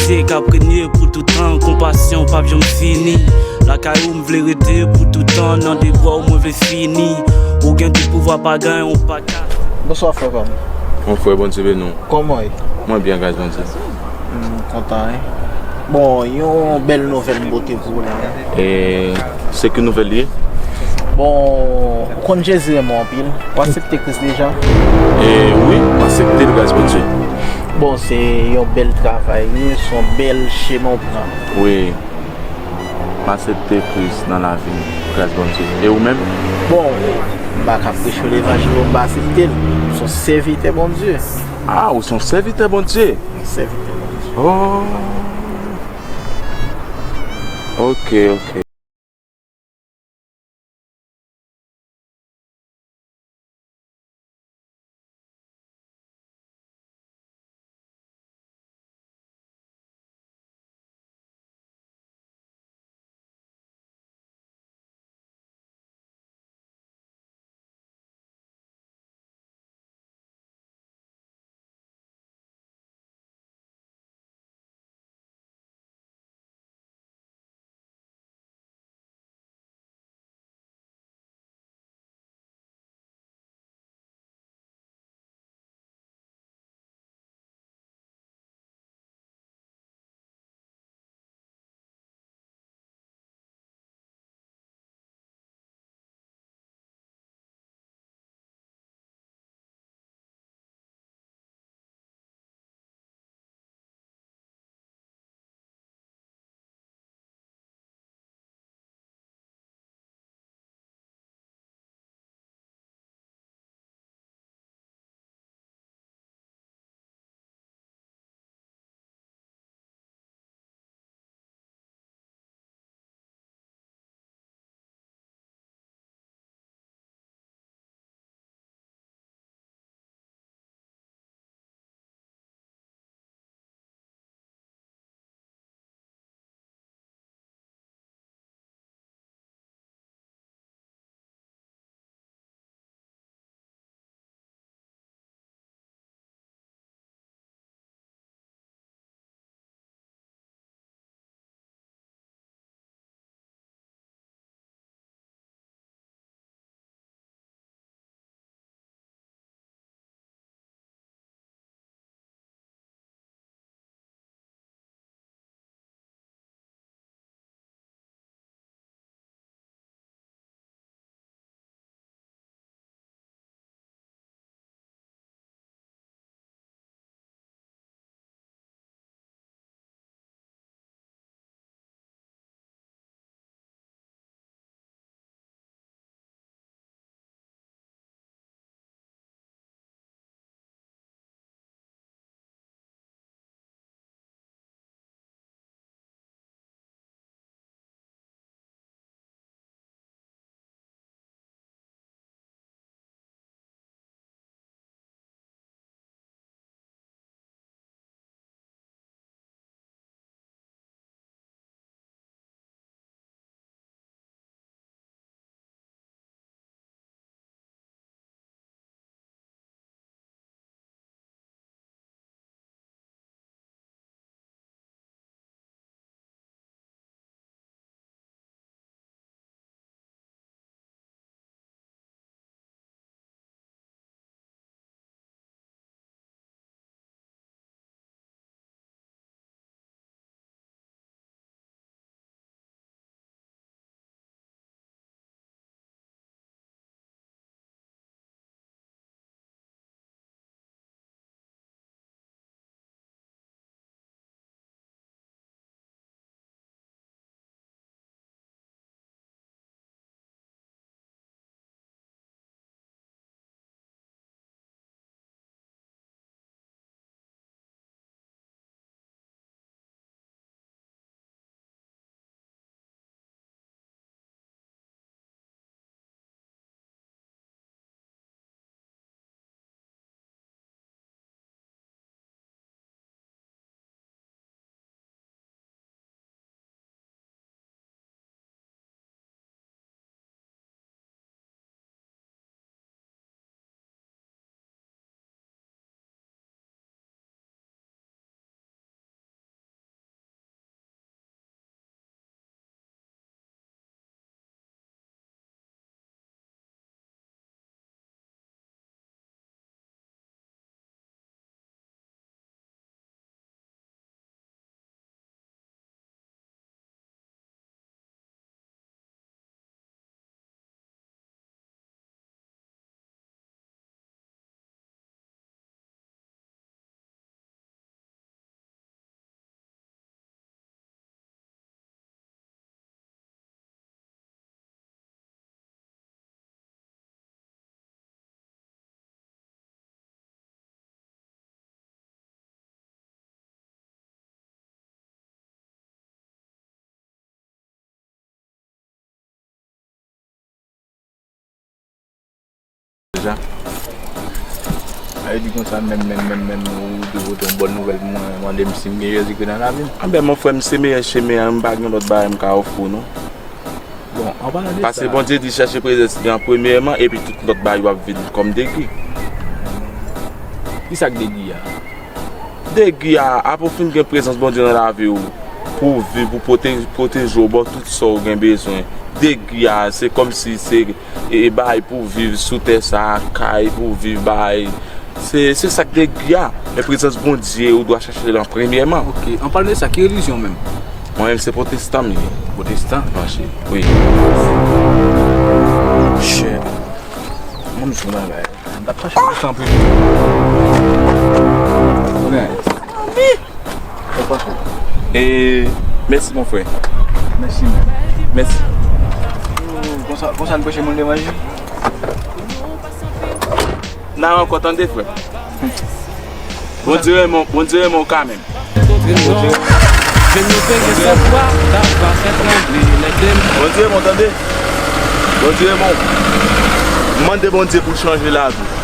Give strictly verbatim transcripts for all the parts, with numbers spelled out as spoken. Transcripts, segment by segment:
Te k ap renye pou toutan, konpasyon p ap janm fini. Lakay ou m vle rete pou toutan, nan de bra w mwen vle fini. Ou gen tout pouvwa, pa gen yon pa ka. Bonswa, frè pa m. Mon frè, Bondye beni w. Kòman w ye? Mwen byen, gras Bondye. M kontan, wi. Bon, yon bèl nouvèl m pote pou ou la, wi. E se ki nouvèl li ye? Bon, ou konn Jezi renmen w anpil. Ou aksepte Kris deja? E wi, m aksepte l, gras Bondye. Bon, se yon bèl travay, wi, se yon bèl chemen w pran. Wi. M aksepte Kris nan lavi m, gras Bondye. E ou menm? Bon, m pa ka preche levanjil ou m pa aksepte l. M se yon sèvitè Bondye. Ah, ou se yon sèvitè Bondye? Yon sèvitè Bondye. Oh. Ok, ok. Sa vle di konsa, menm, menm, menm, menm, ou te pote yon bòn nouvèl pou mwen, mande m si m gen Jezikri nan lavi m. Anben, mon frè, m se meyè chemen an, m pa gen lòt bagay m ka ofri w, non. Bon, an palan de sa. Paske Bondye di chèche prezans li an premyèman, epi tout lòt bagay yo ap vin kòm degi. Ki sa k degi a? Degi a, apre w fin gen prezans Bondye nan lavi w, pou w viv, pou pwote-, pwoteje w, ba w tout sa w gen bezwen. Degi a, se kòmsi se, e, e bagay pou w viv sou tè sa a, kay pou w viv, bagay. Se, se sa k degi a. Men prezans Bondye, ou dwa chèche l an premyèman. Ok, an palan de sa, ki relijyon w menm? Mwen menm, se pwotestan m ye. Pwotestan? Mache. Wi. Shit. Mwen m sou bagay. M t ap chache pou tanpri. Frè. Ou pa fè. E, mèsi, mon frè. Mèsi, men. Mèsi. Konsa, konsa n preche moun levanjil? N a rankont, tande, frè. Bondye renmen w, Bondye renmen w kanmenm. Vin nou peye sèt fwa, ta va fè tranble lè de. Bondye renmen w, tande. Bondye renmen w. Mande Bondye pou l chanje lavi w.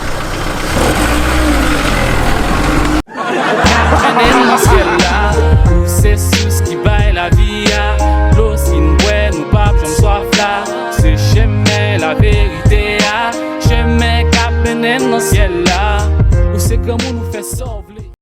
Mennen n nan syèl la, ou se sous ki bay lavi a. Dlo si n bwè, nou p ap janm swaf la. Ou se chemen, laverite a. Chemen k ap mennen n nan syèl la. Ou se granmoun, ou fè sa w vle.